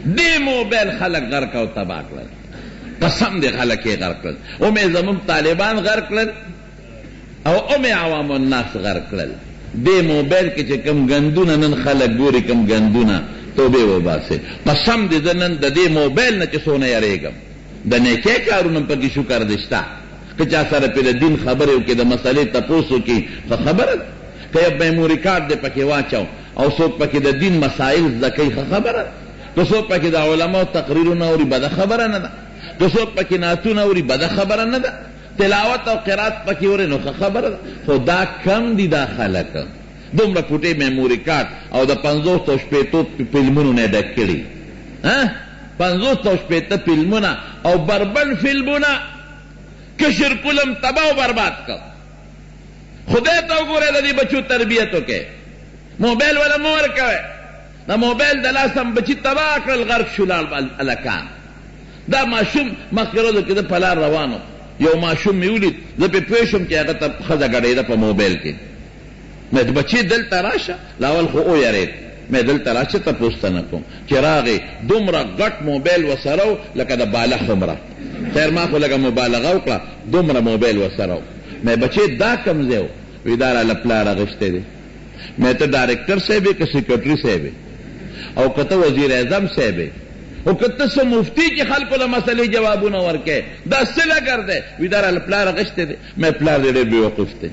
دې موبایل خلک غرق او تباه کړل. قسم دی خلک یې غرق کړل. هم یې زموږ طالبان غرق کړل او هم یې عوام الناس غرق کړل. دې موبایل کې چې کوم ګندونه نن خلک ګوري کوم ګندونه توبې وباسې. قسم دی زه نن د دې موبایل نه چې څونه یریږم. د نیکۍ کارونه هم پکې شکر دی شته. که چا سره پرې د دین خبرې وکړې، د مسئلې تپوس وکړي، ښه خبره ده. که یو میموري کارت دې پکې واچو او څوک پکې د دین مسایل زده کوي، ښه خبره ده. که څوک پکې د علماو تقریرونه اوري، بده خبره نه ده. که څوک پکې نعتونه اوري، بده خبره نه ده. تلاوت او قرات پکې اوري، نو ښه خبره ده. خو دا کم دي دا خلک. دومره پوټې میموري کارت او د پنځوس او شپېتو فلمونو نه یې ډک کړي. ها؟ 50 او 60 فلمونه او بربنډ فلمونه کشر کولم تباه او برباد کړ. خدای ته وګوره د دې بچو تربیت وکړئ. موبایل وله مه ورکوئ. د موبایل د لاسه هم بچي تباه کړل، غرق شو لاړ هلکان. دا ماشوم مخکې ورځو کې زه په لار روان وم، یو ماشوم مې ولید، زه پرې پوه شوم چې هغه ته ښځه ګډېده په موبایل کې. مې بچې دلته راشه، لا اول خو ویرېد، مې دلته راشه تپوس ته نه کوم. چې راغی دومره غټ موبایل ورسره و لکه د بالښت هومره، خیر ما خو لږه مبالغه وکړه، دومره موبایل ورسره و. مې بچې دا کوم ځای و؟ وی دا راله پلار اخیستی دی. مې ته ډایرکټر صاحب یې که سیکرټري صاحب یې او که ته وزیراعظم صاحب یې او که ته څه مفتي چې خلکو له مسلې جوابونه ورکوې، دا څه لګر دی؟ وی دا راله پلار اخیستی دی. مې پلار دې ډېر بېوقوف دی.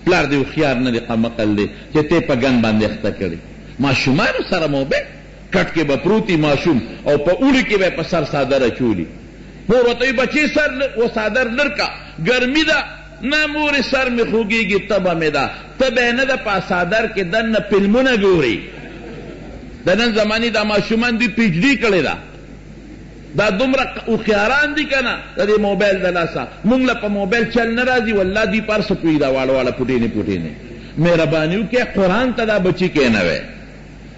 پلار دې هوښیار نه دی قمقل دی چې ته یې په ګند باندې اخته کړې. ماشومانو سره موبایل، کټ کې به پروت وي ماشوم او په اوړي کې به یې په سر څادر اچولي. مور ورته وایي بچې سر و څادر لر که ګرمي ده. نه مورې سر مې خوږېږي تبه مې ده. تبه یې نه ده په څادر کې دننه فلمونه ګوري. د نن زمانې دا ماشومان دوی پي ایچ ډي کړې ده. دا دومره هوښیاران دي کنه د دې موبایل د لاسه مونږ له په موبایل چل نه راځي والله دوی په هر څه پوهیږي دا واړه واړه پوټینې پوټینې مهرباني وکړئ قرآن ته دا بچي کښېنوئ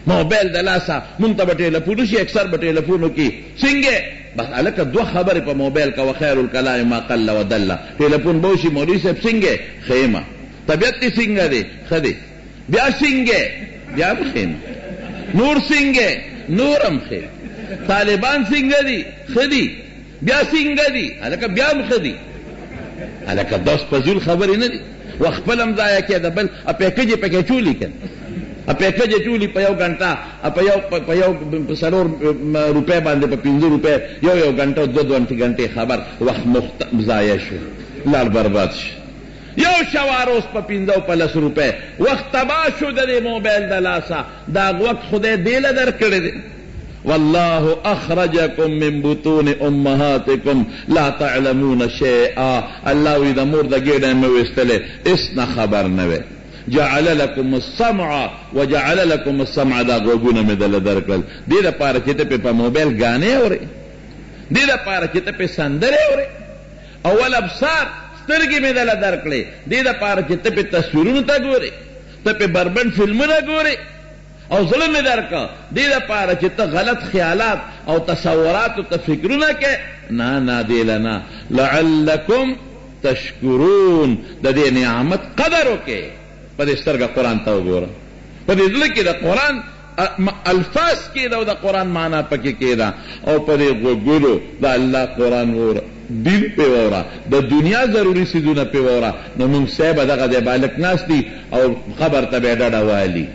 موبایل د لاسه مونږ ته به ټیلفون وشي اکثر به ټیلفون وکړي څنګه بس هلکه دوه خبرې په موبایل کوه خیر الکلام ما قل ودل ټیلفون به وشي مولوي صاحب څنګه ښه یمه طبیعت دې څنګه دی ښه دی بیا سنګه بیا هم ښه یم نور سنګه نور هم ښه طالبان څنګه دي ښه دي بیا څنګه دي هلکه بیا هم ښه دي هلکه دا اوس فضول خبرې نه دي و خپل هم ضایع کړې د بل پیکج یې پکې اچولي که نه پیکج یې اچولي په یو ګنټه په یو په یو په څلور روپۍ باندې په پنځه روپۍ یو یو ګنټه او دوه دوه ګنټې خبر وخت مفت ضایع شو لاړ برباد شو. یو شواروز په پنځه او په لس روپۍ وخت تباه شو د دې موبایل د لاسه دا غوږ خدای دې له درکړی دی والله اخرجکم من بطون امهاتکم لا تعلمون شیئا الله وی د مور د ګیډې مې ویستلی هیڅ نه خبر نه وی جعل لکم السمع وجعل لکم السمع دا غوږونه مې دله درکړل دې لپاره چې ته په موبایل ګانې اورې دې لپاره چې ته په سندرې اورې او والابصار، سترګې مې دله درکړې، دې لپاره چې ته پرې تصویرونو ته ګورې، ته پرې بربنډ فلمونه ګورې، او زړه مې درکړ، دې لپاره چې ته غلط خیالات او تصوراتو ته فکرونه کوې، نه نه دې له نه، لعلکم تشکرون، د دې نعمت قدر وکړئ، په دې سترګه قرآن ته وګوره، په دې زړه کې د قرآن الفاظ کېده او د قرآن معنا پکې کېده او په دې غوږونو د الله قرآن واوره، دین پرې واوره، د دنیا ضروري څیزونه پرې واوره، نو مونږ صاحب دغه ځای به هلک ناست وي او قبر ته به یې ډډه والي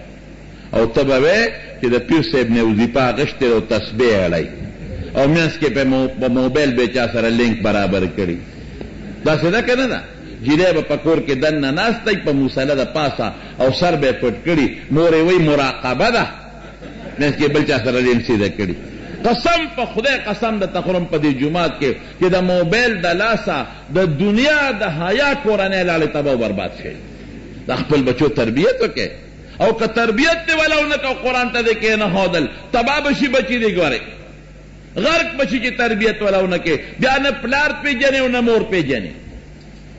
او ته به وایې چې د پیر صاحب نه یې وظیفه اخیستې ده او تسبیح اړوي او منځ کې په موبایل به یې چا سره لینک برابر کړي. داسې ده که نه ده؟ جینۍ به په کور کې دننه ناسته وي په مصلی د پاسه او سر به یې پټ کړي، مور یې وایي مراقبه ده، منځ کې بل چا سره لین سیده کړي. قسم په خدای قسم درته خورم په دې جومات کې چې د موبایل د لاسه د دنیا د حیا کورنۍ لاړې تباه او برباد شوې. د خپل بچو تربیت وکړئ او که تربیت دې ولا ونه کړ او قرآن ته دې کېنښودل تباه به شي بچي دې ګورې غرق به شي چې تربیت ولا ونه کړې بیا نه پلار پېژنې او نه مور پېژنې.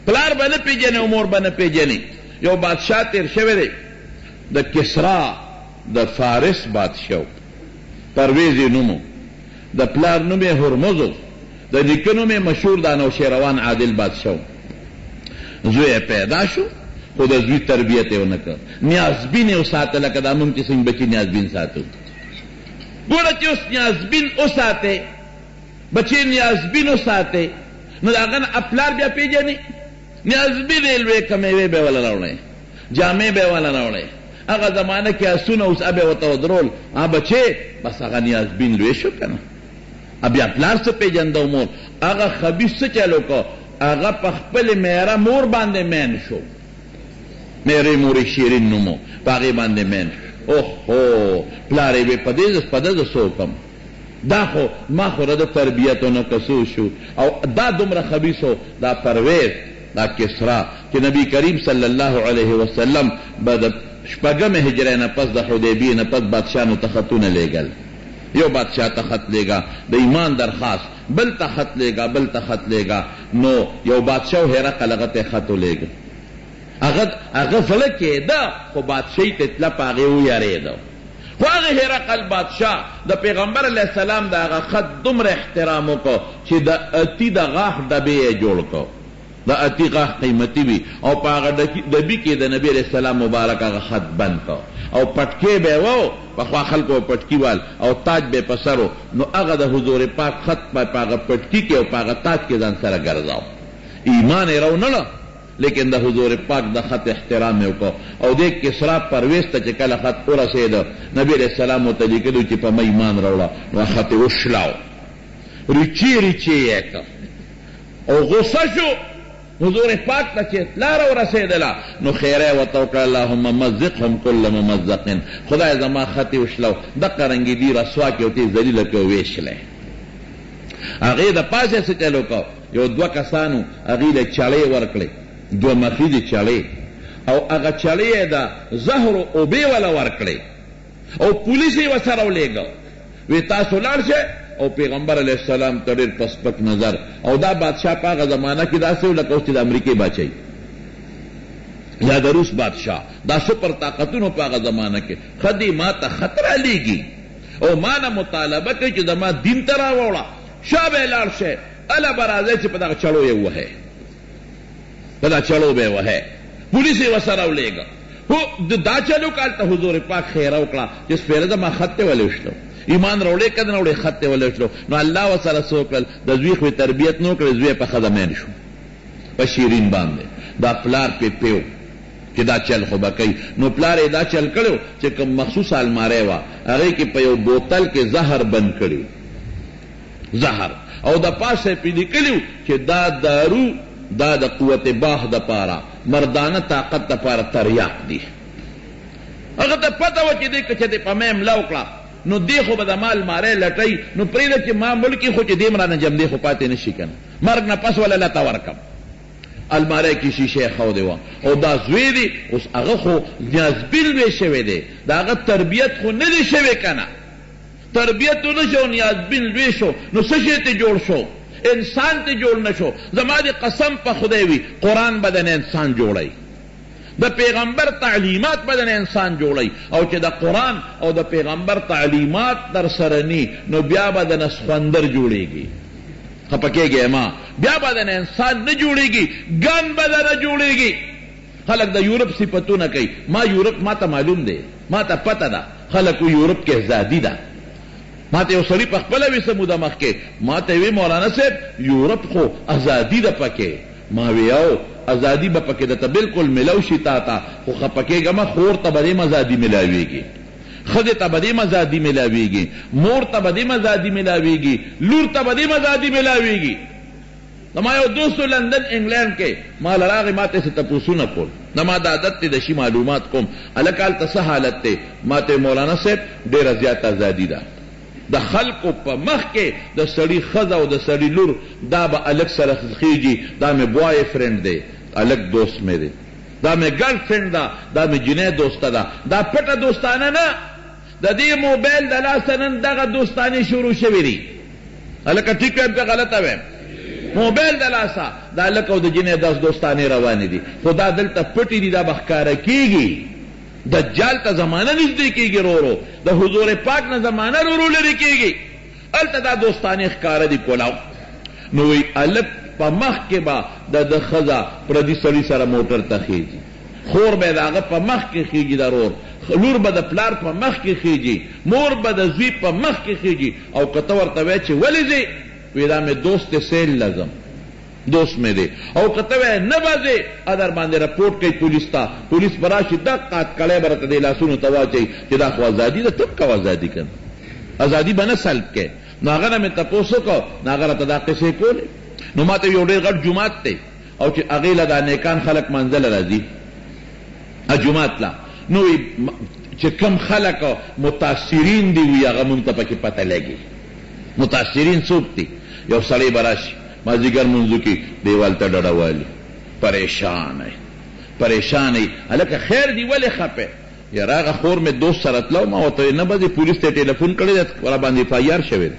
پلار به نه پېژنې او مور به نه پېژنې. یو بادشاه تېر شوی دی، د کسرا د فارس بادشاه و، پروېز یې نوم و، د پلار نوم یې هرمز و، د نیکه نوم یې مشهور د انوشېروان عادل بادشاه و. زوی یې پیدا شو، خو د زوی تربیت یې ونه کړ، نیازبین یې وساته لکه دا موږ چې څنګه بچي نیازبین ساتو. ګوره چې اوس نیازبین وساتې، بچی نیازبین وساتې، نو د هغه نه پلار بیا پېژني. نیازبین یې لوی که مېوې به یې وله راوړې، جامې به یې وله راوړې. هغه زمانه کې اسونه اوس به یې ورته ودرول، ها بچې، بس هغه نیازبین لوی شو که نه. بیا پلار څه پېژنده او مور. هغه خبیث څه چل وکړ، هغه په خپلې مېره مور باندې مین شو. مېرې مور یې شیرین نوم و، په هغې باندې مین شو. اوهو، پلار یې وې په دې زه په ده زه څه وکړم، دا خو ما خو د ده تربیت ونه کړ، څه وشو؟ او دا دومره خبیث و، دا پرویز، دا کسرا، چې نبي کریم صلی الله علیه وسلم به د شپږمې هجرۍ نه پس د حدیبیې نه پس بادشاهانو ته خطونه لېږل. یو بادشاه ته خط لېږه د ایمان درخواست، بل ته خط لېږه، بل ته خط لېږه، نو یو بادشاه و هرقل هغه ته یې خط ولېږه. هغه هغه زړه کېده خو بادشاهي ته تله په هغې ویرېده. خو هغه هرقل بادشاه د پیغمبر علیه السلام د هغه خط دومره احترام وکړ چې د اتي د غاښ ډبی یې جوړ کړ. د اتي غاښ قیمتي وي او په هغه ډبي کې د نبي علیه السلام مبارک هغه خط بند کړ او پټکی به یې وو، پخوا خلکو به پټکي وال او تاج به یې په سر و، نو هغه د حضور پاک خط به په هغه پټکي کې او په هغه تاج کې ځان سره ګرځاوه. ایمان یې راونړ لیکن د حضور پاک د خط احترام یې وکړ او دې کسرا پرویز ته چې کله خط ورسېد، نبي علیه السلام ورته لیکلي وو چې په ما ایمان راوړه، نو هغه خط یې وشلاوه، ریچې ریچې یې کړ. او غصه شو، حضور پاک ته چې اطلاع راورسېدله نو خیره یې ورته وکړه، اللهم مزقهم کل ممزق، خدایه زما خط یې وشلو، دقه رنګې دي رسوا کړې او ته یې ذلیله کړې او ویې شلې. هغې د پاسه څه چل وکړ، یو دوه کسانو هغوی له چړې ورکړې، دوه مخیزې چړې، او هغه چړې یې د زهرو اوبې وله ورکړې او پولیس یې ورسره ولېږه، وی تاسو لاړ شئ او پیغمبر علیه السلام ته ډېر په سپک نظر او دا بادشاه په هغه زمانه کې داسې و لکه اوس چې د امریکې باچايي یا د روس بادشاه، دا سپر طاقتونو په هغه زمانه کې ښه دی ما ته خط رالیږي او ما نه مطالبه کوي چې زما دین ته راوړه، شابه لاړ شئ هله به راځئ چې په دغه چړو یې ووهئ. په دا چړو به یې وهی. پولیس یې ورسره ولېږه. هو ده دا چل وکړ، هلته حضور پاک خیره وکړه چې سپېره زما خط دې ولې وشلو؟ ایمان راوړې که نه راوړې؟ خط دې ولې وشلو؟ نو الله ورسره څه وکړل؟ د زوی خو یې تربیت نه و کړی، زوی یې په ښځه مین شو، په شیرین باندې. دا پلار پرې پوه و چې دا چل خو به کوي، نو پلار یې دا چل کړی و چې کوم مخصوصه المارۍ وه، هغې کې په یو بوتل کې زهر بند کړي وو. زهر او د پاسه یې پرې لیکلي وو چې دا دارو دا د قوت باه دپاره، مردانه طاقت دپاره تریاق دي. هغه ته پته وه چې دې که چېرې په مې حمله وکړه نو دې خو به د ما المارۍ لټوي، نو پرېږده چې ما مړ کړي خو چې دې هم رانه جمدې خو پاتې نه شي که نه مرګ نه پس وله لته ورکړم. المارۍ کې شیشه ایښودې وه او دا زوی دی اوس هغه خو نیازبین لوی شوی دی، د هغه تربیت خو نه دی شوی که نه. تربیت ونه شو، نیازبین لوی شو، نو څه شی ترې جوړ شو؟ انسان ترې جوړ نه شو. زما دې قسم په خدای وي، قرآن به درنه انسان جوړوي، د پیغمبر تعلیمات به درنه انسان جوړوي، او چې د قرآن او د پیغمبر تعلیمات درسره نی، نو بیا به درنه سخوندر جوړېږي. خپه کېږئ مه، بیا به درنه انسان نه جوړېږي، ګن به درنه جوړېږي. خلک د یورپ صفتونه کوي، ما یورپ ماته معلوم دی، ماته پته ده، خلک وایي یورپ کې ازادي ده، ماته یو سړي په خپله وي څه موده مخکې ماته وی مولانا صاحب یورپ خو ازادي ده پکې، ما وی او ازادي به پکې درته بلکل ملو شي تاته، خو خپه کېږه مه، خور ته به دې هم ازادي ملاویږي، ښځې ته به دې هم ازادي ملاویږي، مور ته به دې هم ازادي ملاویږي، لور ته به دې هم ازادي ملاویږي. زما یو دوست و لندن انګلینډ کې ما له راغی ماته یې څه تپوسونه کول، زما دا عادت دی د شي معلومات کوم، هلکه هلته څه حالت دی؟ ماته یې مولانا صاحب ډېره زیاته ازادي ده، د خلکو په مخ کې د سړي ښځه او د سړي لور دا به هلک سره خېژي، دا مې بوای فرینډ دی، هلک دوست مې دی، دا مې ګرل فرینډ ده، دا مې جینۍ دوسته ده، دا پټه دوستانه نه. د دې موبایل د لاسه نن دغه دوستانې شروع شوې دي. هلکه ټیک وایم که غلطه وایم؟ موبایل د لاسه د هلک او د جینۍ داس دوستانې روانې دي، خو دا دلته پټې دي، دا به ښکاره کېږي. دجال ته زمانه نږدې کېږي رو رو، د حضور پاک نه زمانه رو رو لرې کېږي، هلته دا دوستانې ښکاره دي کولاو. نو وایي هلک په مخ کې به د ده ښځه پردي سړي سره موټر ته خېژي. خور به یې د هغه په مخ کې خېږي د ورور لور به د پلار په مخ کې خېژي، مور به د زوی په مخ کې خېژي او که ته ورته وایې چې ولې ځې؟ وایي دا مې دوست دی سیل له ځم، دوست مې دی او که ته وایې نه به ځې، هغه درباندې رپوټ کوي پولیس ته، پولیس به راشي دقه هتکړۍ به درته دې لاسونو ته واچوي چې دا خو ازادي ده، ته هم کوه ازادي که نه ازادي به نه سلب کوې. نو هغه نه مې تپوس وکړ نو هغه راته دا قصې کولې. نو ماته یو ډېر غټ جومات دی او چې هغې له دا نیکان خلک لمانځه له راځي جومات له نو وي چې کوم خلک متاثرین دي وي هغه مونږ ته پکې پته لګي. متاثرین څوک دي؟ یو سړی به راشي مازدیګر لمونځ وکړي دیوال ته ډډه والي پریشان وي پریشان وي هلکه خیر دي ولې خپه یاره هغه خور مې دوست سره تله ما ورته ویل نه به ځې پولیس ته یې ټیلفون کړی دی راباندې اف آی آر شوی دی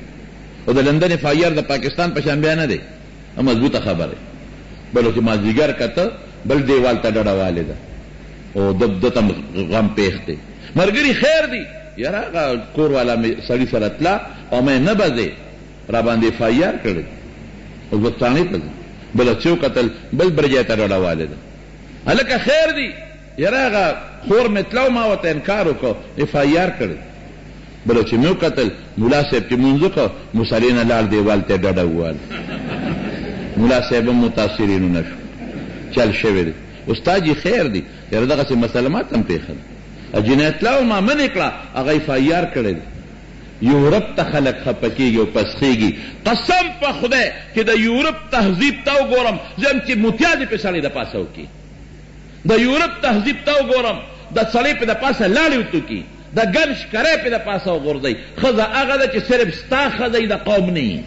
او د لندن اف آی آر د پاکستان په شان بیا نه دی دا مضبوطه خبره ده بل چې مازدیګر کته بل دیوال ته ډډه والې ده او د ده ته غم پېښ دی مرګري خیر دی یاره هغه کور والا مې سړي سره تله او مې نه به ځې راباندې اف آی آر کړی دی اوس به تاڼې ته ځم بله چې وکتل بل برجای ته ډډه والې ده هلکه خیر دی یاره هغه خور مې تله او ما ورته انکار وکړ اف آی آر کړی بله چې مې وکتل ملا صاحب چې لمونځ وکړ مصلې نه لاړ دیوال ته یې ډډه ووهله ملا صاحب هم متاثرینو نه شو چل شوی دی استاد جي خیر دی یاره دغسې مسله ما ته هم پېښه ده جنایت تله او ما منې کړه هغه اف آی آر کړی دی یورپ ته خلک خپه کېږي او پسخېږي قسم په خدای چې د یورپ تهذیب ته وګورم زه هم چې متیازې پې سړی د پاسه وکړي د یورپ تهذیب ته وګورم د سړی په د پاسه لاړې وتوکي د ګن شکری په د پاسه وغورځوي ښځه هغه ده چې صرف ستا ښځه وي د قوم نه وي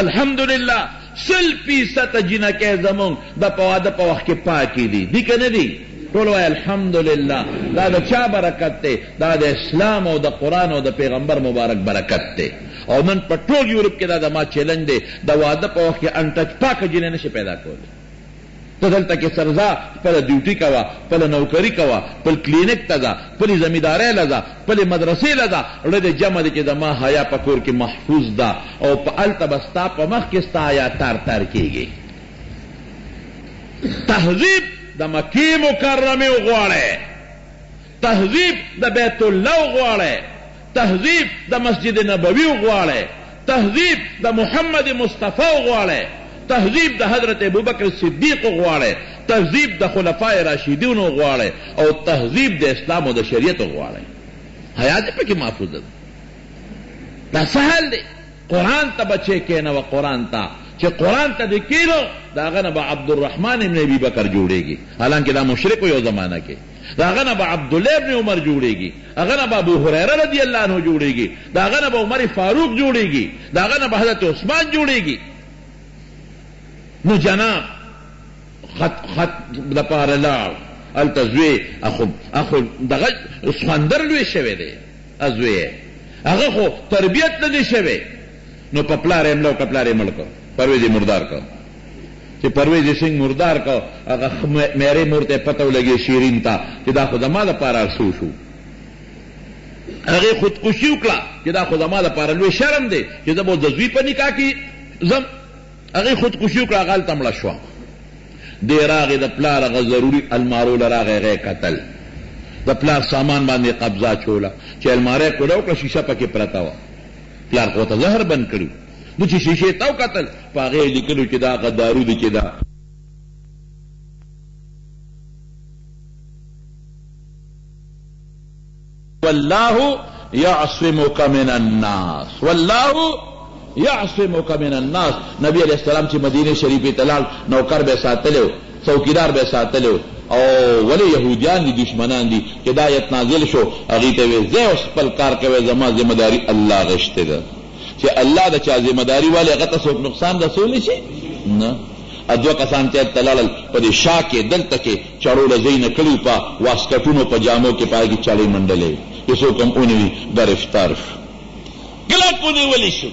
الحمدلله 100 فیصده جینکۍ زمونږ د په واده په وخت کې پاکې دي دي که نه دي؟ ټول وایي الحمدلله. دا د چا برکت دی؟ دا د اسلام او د قرآن او د پیغمبر مبارک برکت دی. او نن په ټول یورپ کې دا زما چیلنج دی د واده په وخت کې انټچ پاکه جینۍ نشي پیدا کولی. ته دلته کې سر ځه خپله ډیوټي کوه، خپله نوکري کوه، خپل کلینک ته ځه، خپلې زمیندارۍ له ځه، خپلې مدرسې له ځه، ړه دې جمع دي چې زما حیا په کور کې محفوظ ده او په هلته به ستا په مخ کې ستا حیا تار تار کیږي. تهذیب د مکې مکرمې وغواړی، تهذیب د بیت الله وغواړی، تهذیب د مسجد نبوي وغواړی، تهذیب د محمد مصطفی وغواړی، تهذیب د حضرت ابوبکر صدیق وغواړی، تهذیب د خلفاء راشدینو وغواړی او تهذیب د اسلام او د شریعت وغواړی. حیا دې پکې محفوظه ده. دا څه حال دی؟ قرآن ته بچی کینوه قرآن ته چې قرآن ته دې کینو د هغه نه به عبدالرحمن ابن ابي بکر جوړیږي حالانکه دا مشرک و یو زمانه کې د هغه نه به عبدالله ابن عمر جوړیږي، هغه نه به ابو هریره رضی الله عنه جوړیږي، د هغه نه به عمر فاروق جوړیږي، د هغه نه به حضرت عثمان جوړیږي. نو جناب خط خط د پاره لاړ هلته زوی اخو اخو دغه سخندر لوی شوی دی زوی هغه خو تربیت نه دی شوی نو په پلار یې حمله وکړه پلار یې مړ کړ پرویز یې مردار کړ. چې پرویز یې سنګ مردار کړ، هغه میرې مور ته یې پته ولګېده شیرین ته چې دا خو زما لپاره هر څه وشو. هغې خودکشي وکړه چې دا خو زما لپاره لوی شرم دی چې زه به اوس د زوی په نکاح کې ځم. هغې خودکشي وکړه، هغه هلته مړه شوه. دی راغی د پلار هغه ضروري المارو له راغی هغه یې کتل. د پلار سامان باندې یې قبضه اچوله چې المارۍ یې کوله وکړه شیشه پکې پرته وه. پلار خو ورته زهر بند کړي وو. ده چې شیشې ته وکتل، په هغې یې لیکلي وو چې دا هغه دارو دي چې دا. والله یعصمک من الناس والله یعصمک من الناس نبی علیه السلام چې مدینې شریفې ته لاړ، نوکر به یې ساتلی و، څوکیدار به یې ساتلی و او ولې یهودیان دي، دښمنان دي، چې دا ایت نازل شو، هغوی ته یې ویل، ځئ اوس خپل کار کوئ، زما ذمه داري الله غشتې ده. چې الله د چا ذمه داري والي هغه ته څوک نقصان رسولی شي؟ نه. دوه کسان چې هلته لاړل په دې شا کې دلته کې چړو له ځای نه کړي په واسکټونو په جامو کې په هغې کې چړې منډلې وې چې څوک هم ونیوي ګرفتار شو کلک ونیول شو.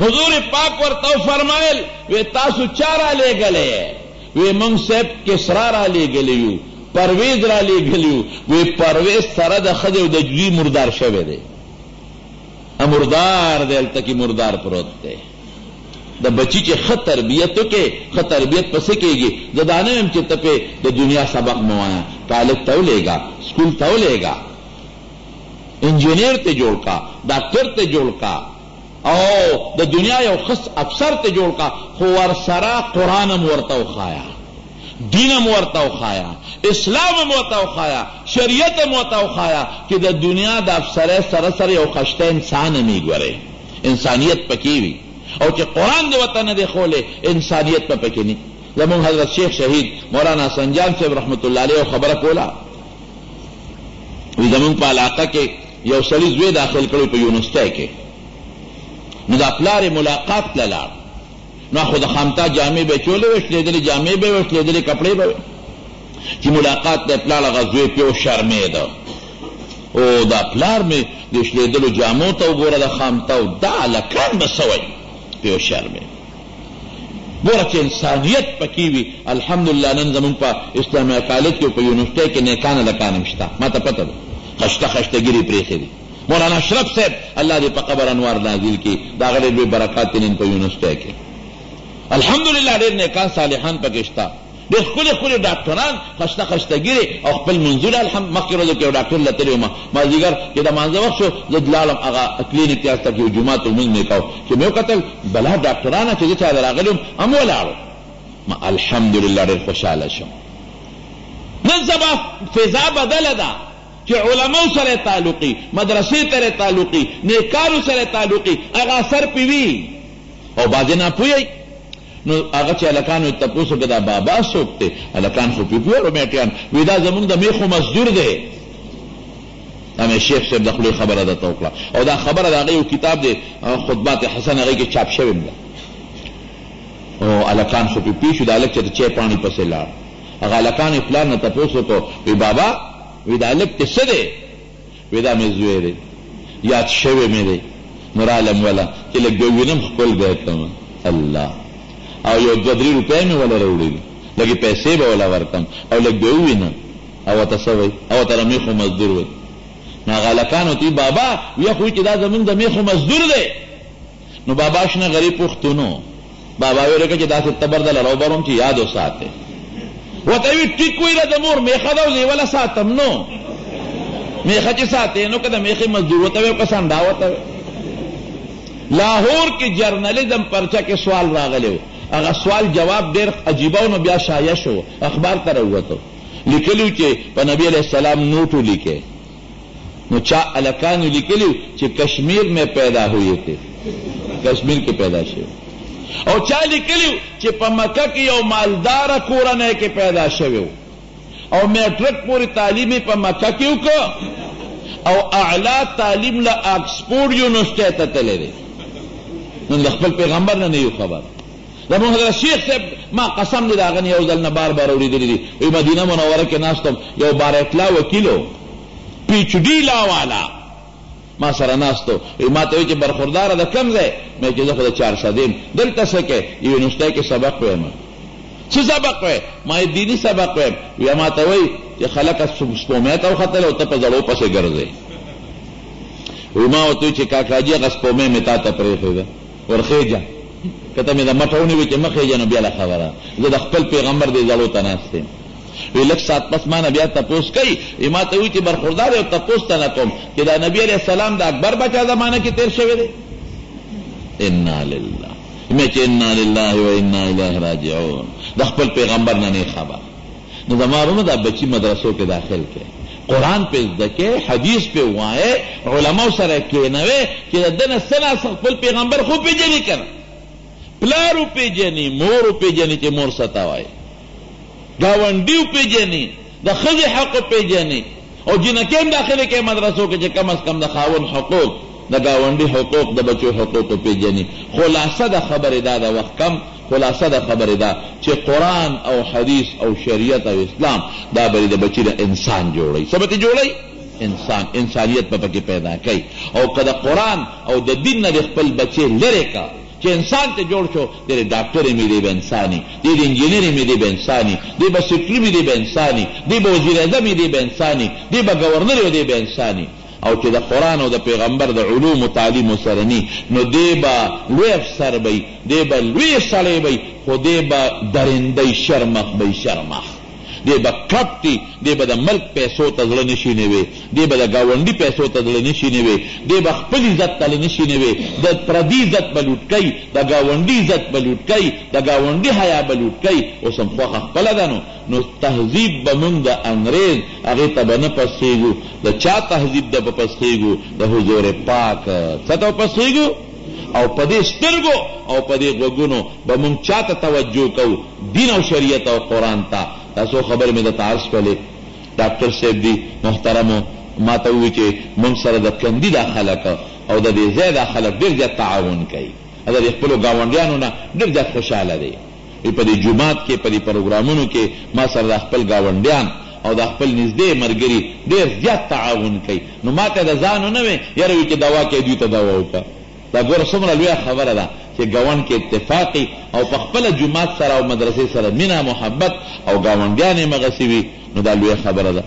حضور پاک ورته وفرمایل وی تاسو چا رالېږلی یې؟ وی مونږ صاحب کسرا رالېږلی یو، پرویز رالېږلی یو. وی پرویز سره د ښځې او د زوی مردار شوی دی. مردار دی هلته کې مردار پروت دی. د بچي چې ښه تربیت وکړې، ښه تربیت په څه کېږي؟ زه دا نه وایم چې ته پرې د دنیا سبق مه وایه، کالج ته ولېږه، سکول ته ولېږه، انجنیر ترې جوړ کا، ډاکټر ترې جوړ کا او د دنیا یو ښه افسر ترې جوړ کا، خو ورسره قرآن هم ورته وښایه، دین هم ورته وښایه، اسلام هم ورته وښایه، شریعت هم ورته وښایه چې د دنیا د افسرۍ سره سره یو خشته انسان هم وي، ګورې انسانیت پکې وي او چې قرآن دې ورته نه دی ښوولی انسانیت به پکې نه وي. زموږ حضرت شیخ شهید مولانا حسن جان صاحب رحمة الله علیه یوه خبره کوله، وی زموږ په علاقه کې یو سړي زوی داخل کړی په یونیورسټۍ کې، نو دا پلار یې ملاقات ته لاړ، نو خو د خامتا جامې به یې چولې وې، شلېدلې جامې به یې وې، شلېدلې کپړې به وې، چې ملاقات ته یې پلاړ هغه زوی پرې وشرمېده، او دا پلار مې دې شلېدلو جامو ته وګوره د خامتا او دا هلکان به څه وایي، پرې وشرمېده. ګوره چې انسانیت پکې وي. الحمدلله نن زموږ په اسلامیه کالج کې او په یونیورسټۍ کې نیکان هلکان هم شته، ماته پته ده، خشته خشته ږیرې پرېښې دي. مولانا اشرف صاحب الله دې په قبر انوار نازل کړي، د هغه ډېر لوی برکات دي نن په یونیورسټۍ کې. الحمدلله ډېر نیکان صالحان پکې شته. ډېر ښکلي ښکلي ډاکټران خشته خشته ږیرې او خپل لمونځونه الحمد مخکې ورځو کې یو ډاکټر له تللی وم مازدیګر چې د مانځه وخت شو زه لاړم هغه کلینیک ته هلته کې یو جومات و لمونځ مې کاوه چې مې وکتل بلا ډاکټرانه چې زه چا له راغلی وم هم ولاړو ما الحمدلله ډېر خوشحاله شوم نن سبا فضا بدله ده چې علماو سره تعلقي مدرسې سره تعلقي نیکانو سره تعلقي هغه اثر پې وي او بعضې ناپوهه نو هغه چې هلکانو یې تپوس وکړ دا بابا څوک دی؟ هلکان خو پرې پوه رومیټیان وي دا زموږ د میخو مزدور دی. دا مې شیخ صاحب د خولې خبره درته وکړه او دا خبره د هغه یو کتاب دی خطبات حسن هغې کې چاپ شوې هم ده. او هلکان خو پرې پوه شو دا هلک چې د چای پاڼې پسې لاړ هغه هلکان یې پلار نه تپوس وکړ وي بابا وي دا هلک ته څه دی؟ وې دا مې زوی دی یاد شوی مې دی نو رالم وله چې لږ به وینم ښکل به یې کړم الله او یو دوه درې روپۍ مې وله راوړي دي لږې پیسې به وله ورکړم او لږ به ووینم او ورته څه وایي او ورته د میخو مزدور وایي نو هغه هلکان ورته وایي بابا ویه خو چې دا زمونږ د میخو مزدور دی نو بابا شنه غریب پښتون و. بابا ویل که چې داسې تبر دله راوبروم چې یاد وساتې. ورته وی ټیک وی د مور میخه ده او زه یې وله ساتم نو میخه چې ساتې نو که د میخې مزدور ورته وی او که سنډا ورته وی. لاهور کې جرنلزم پرچه کې سوال راغلی و هغه سوال جواب ډېر عجیبه و نو بیا شایع شو اخبار ته راووتو لیکلي وو چې په نبي علیه السلام نوټ ولیکئ. نو چا هلکانو لیکلي وو چې کشمیر مې پیدا هوی تھے، کشمیر کې پیدا شوی، او چا لیکلي وو چې په مکه کې یو مالداره کورنۍ کې پیدا شوی وو او میټرک پورې تعلیم یې په مکه کې وکړ او اعلی تعلیم له آکسفورډ یونیورسټۍ ته تللی دی. نن د خپل پیغمبر نه نه یو خبر. زموږ حضرت شیخ صاحب ما قسم دی د هغه نه یو ځل نه بار بار اورېدلي دي، وایي مدینه منوره کې ناست وم، یو بار اطلاع وکیل و، پي ایچ ډي لا والا ما سره ناست و، وایي ما ته وایي چې برخورداره د کوم ځای؟ مې چې زه خو د چارسدې یم، دلته څه کوې؟ یونیورسټۍ کې سبق وایم. څه سبق وایې؟ ما یې دیني سبق وایم. بیا ما ته وایي چې خلک سپومۍ ته وختل او ته په زړو پسې ګرځې. وایي ما ورته وویل چې کاکاجي هغه سپومۍ مې تا ته پرېښې ده. ورخېژه که ته مې د مټه ونیوې چې مه خېژه نو بیا له خبره زه د خپل پیغمبر دې زړو ته ناست یم. وی لږ ساعت پس ما نه بیا تپوس کوي، وی ما ته وی چې برخوردار یو تپوس ته نه کوم چې دا نبی علیه السلام د اکبر بچا زمانه کې تیر شوی دی؟ انا لله مې چې انا لله و انا الیه راجعون د خپل پیغمبر نه نه خبر. نو زما وروڼو دا بچي مدرسو کې داخل کړئ، قرآن پرې زده کړئ، حدیث پرې ووایئ، علماو سره یې کېنوئ چې د ده نه څه نا څه خپل پیغمبر خو وپېژني که نه، پلار وپېژني، مور وپېژني چې مور څه ته وایي، ګاونډي وپېژني، د ښځې حق وپېژني او جینکۍ هم داخلې کړئ مدرسو کې چې کم از کم د خاوند حقوق، د ګاونډي حقوق، د بچو حقوق وپېژني. خلاصه د خبرې دا ده وخت کم خلاصه د خبرې دا چې قرآن او حدیث او شریعت او اسلام دا به دې د بچي نه انسان جوړوي. څه به ترې جوړوي؟ انسان. انسانیت به پکې پیدا کوي. او که د قرآن او د دین نه دې خپل بچی لرې کړ چې انسان ترې جوړ شو، دی دې ډاکټر وي دی به انسان وي، دی دې انجینر وي دی به انسان وي، دی به سیکرټري وي دی به انسان وي، دی به وزیراعظم وي دی به انسان وي، دی به ګورنر وي دی به انسان وي. او چې د قرآن او د پېغمبر د علومو تعلیم ورسره نی نو دی به لوی افسر به وي، دی به لوی سړی به وي خو دی به درنده وي، شرمښ به وي، شرمښ. دی به کرپټ وي، دی به د ملک پیسو ته زړه نه شي نیوی، دی به د ګاونډي پیسو ته زړه نه شي نیوی، دی به خپل عزت ته نه شي نیوی، د پردي عزت به لوټ کوي، د ګاونډي عزت به لوټ کوي، د ګاونډي حیا به لوټ کوي، اوس هم خوښه خپله ده نو نو تهذیب به مونږ د انګریز هغې ته به نه پسخیږو، د چا تهذیب ته به پسخیږو؟ د حضور پاک څه ته به پسخیږو؟ او په دې سترګو او په دې غوږونو به مونږ چا ته توجه کوو؟ دین او شریعت او قرآن ته. دا څو خبرې مې درته عرض کړلې. ډاکټر صاحب دي محترمو ماته وویل چې مونږ سره د کندي دا خلک او د دې ځای دا خلک ډېر زیات تعاون کوي او د دې خپلو ګاونډیانو نه ډېر زیات خوشحاله دي. وي په دې جومات کې په دې پروګرامونو کې ما سره دا خپل ګاونډیان او دا خپل نږدې مرګري ډېر زیات تعاون کوي نو ماته د ځان ونه وې یاره وي چې دوا کوي دوی ته دوا وکړه دا ګوره څومره لویه خبره ده چې ګاونډ کې اتفاق وي او په خپله جومات سره او مدرسې سره مینه محبت او ګاونډیان یې مغسې وي نو دا لویه خبره ده.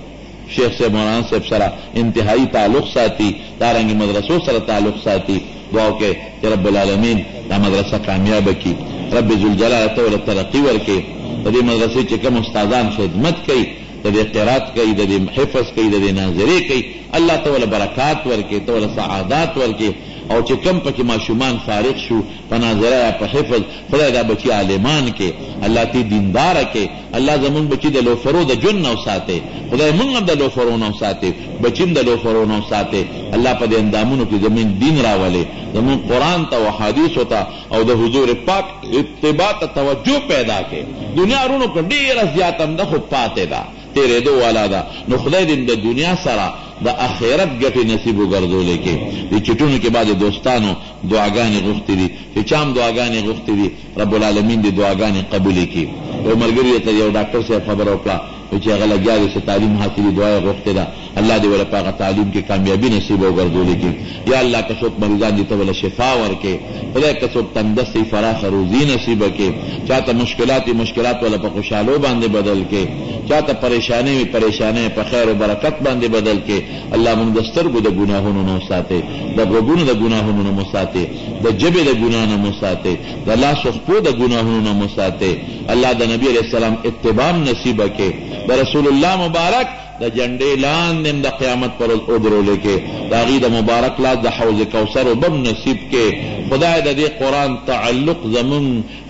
شیخ صاحب مولانا صاحب سره انتهایی تعلق ساتی دارنګه مدرسو سره تعلق ساتی دعا وکړئ چې رب العالمین دا مدرسه کامیابه کړي رب ذوالجلال ته وله ترقی ورکړي د دې مدرسې چې کوم استادان خدمت کوي د دې قرات کوي د دې حفظ کوي د دې ناظرې کوي الله ته وله برکات ورکړي ته وله سعادات ورکړي او چې کوم پکې ماشومان فارغ شو په ناظره یا په حفظ خدای دا بچي عالمان کړي الله تی دینداره کړي الله زمونږ بچی د لوفرو د ژوند نه وساتی خدای مونږ هم د لوفرو نه وساتی بچی هم د لوفرو نه وساتی الله په دی اندامونو کی زمونږ دین راولی زمونږ قرآن ته او احادیثو ته او د حضور پاک اتباع ته توجه پیدا کړي دنیا رونو که ډیره زیاته هم ده خو پاتی ده تیریدو والا ده نو خدای دی د دنیا سره د اخرت ګټی نصیب وګرځولی کې دی چټونو کې بعضی دوستانو دعاګانی غوښتی دي چې چا هم دعاګانی غوښتی دي رب العالمین دې دعاګانې قبولې کړي. یو ملګري ته یو ډاکټر صاحب خبره وکړه وی چې هغه لګیا دی څه تعلیم حاصلي دعا یې غوښتې ده الله دې وله په هغه تعلیم کې کامیابي نصیب او ګرځولې کړي یا الله که څوک مریضان دي ته وله شفا ورکړې خدای که څوک تنګدست وي فراخه روزي نصیب کړي چاته مشکلات وي مشکلات وله په خوشحالو باندې بدل کړي چاته پریشانۍ وي پریشانۍ په خیر او برکت باندې بدل کړي الله مونږ د سترګو د ګناهونو نه وساتې د غوږونو د ګناهونو نه مو ساتې د ژبې د ګناه نه مو ساتې د لاس او خپو د ګناهونو نه مو ساتې الله د نبی علیه السلام اتباع هم نصیب کړې د رسول الله مبارک د جنډې لاندې هم د قیامت پر ورځ ودرولې کړې د هغوی د مبارک لاس د حوض کوثر اوبه هم نصیب کړې خدایه د دې قرآن تعلق زمونږ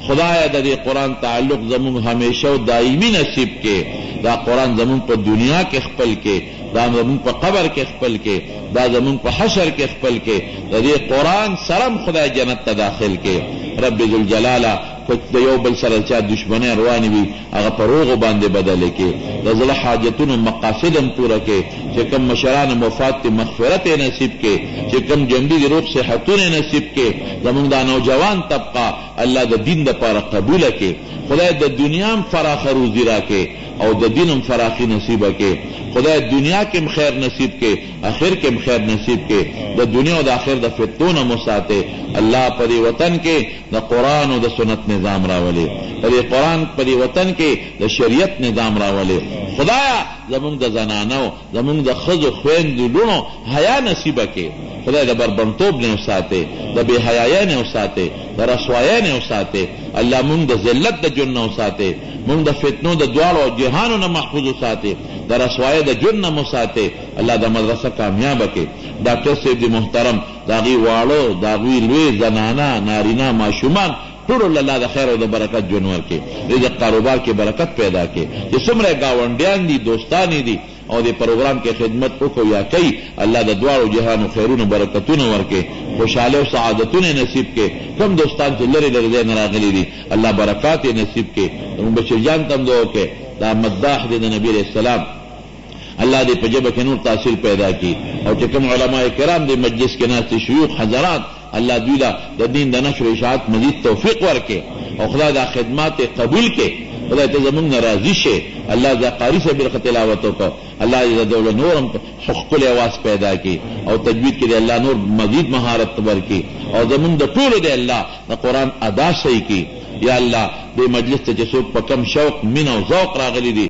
خدایه د دې قرآن تعلق زمونږ همیشه او دایمي نصیب کړې دا قرآن زمونږ په دنیا کې خپل کړې دا زمونږ په قبر کې خپل کړې دا زمونږ په حشر کې خپل کړې د دې قرآن سره هم خدای جنت ته داخل کړې رب ذوالجلاله که د یو بل سره د چا دښمنۍ روانې وي هغه په روغو باندې بدلې کړې د زړه حاجتونو مقاصد هم پوره کړې چې کوم مشران هم وفات دي مغفرت یې نصیب کړې چې کوم ژوندي دي روغ صحتونه یې نصیب کړې زمونږ دا نوجوان طبقه الله د دین لپاره قبوله کړې خدای د دنیا هم فراخه روزي راکړې او د دین هم فراخي نصیب کړې خدای دنیا کې هم خیر نصیب کړې اخر کې هم خیر نصیب کړې د دنیا او د اخر د فتنو نه مو ساتې الله په دې وطن کې د قرآن او د سنت نظام راولې په دې قرآن په دې وطن کې د شریعت نظام راولې خدایا زمونږ د زنانو زمونږ د ښځو خویندو لوڼو حیا نصیب کړې خدای د بربنډتوب نه وساتې د بې حیایۍ نه وساتې د رسوایۍ نه وساتې الله مونږ د ذلت د ژوند نه وساتې مونږ د فتنو د دواړو جهانو نه محفوظ وساتې د رسوایۍ د ژوند نه مو ساتې الله دا مدرسه کامیابه کړې ډاکټر صیب دې محترم د هغوی واړه د هغوی لوی زنانه نارینه ماشومان ټولو له الله د خیر او د برکت ژوند ورکړي رزق کاروبار کې برکت پیدا کړي چې څومره ګاونډیان دي دوستان یې دي او دې پروګرام کې خدمت وکړو یا کوي الله د دواړو جهانو خیرونه برکتونه ورکړي خوشحالۍ او سعادتونه یې نصیب کړي کوم دوستان چې لرې لرې ځای نه راغلي دي الله برکات یې نصیب کړي زموږ بشیر جان ته هم دعا وکړئ دا مداح دی د نبی علیه السلام الله دې په ژبه کې نور تاثیر پیدا کړي او چې کوم علماء کرام دې مجلس کې ناست دي شیوخ حضرات الله دوی له د دین د نشر و اشاعت مزید توفیق ورکړي او خدای دا خدمات قبول کړي خدای ته زمونږ نه راضي شي الله دا قاري صاحب ډېر ښه تلاوت وکړ الله دې د دوله نور هم ښکلی اواز پیدا کړي او تجوید کې دې الله نور مزید مهارت ورکړي او زمونږ د ټولو دې الله د قرآن ادا صحیح کړي یا الله دې مجلس ته چې څوک په کوم شوق مینه او ذوق راغلي دي.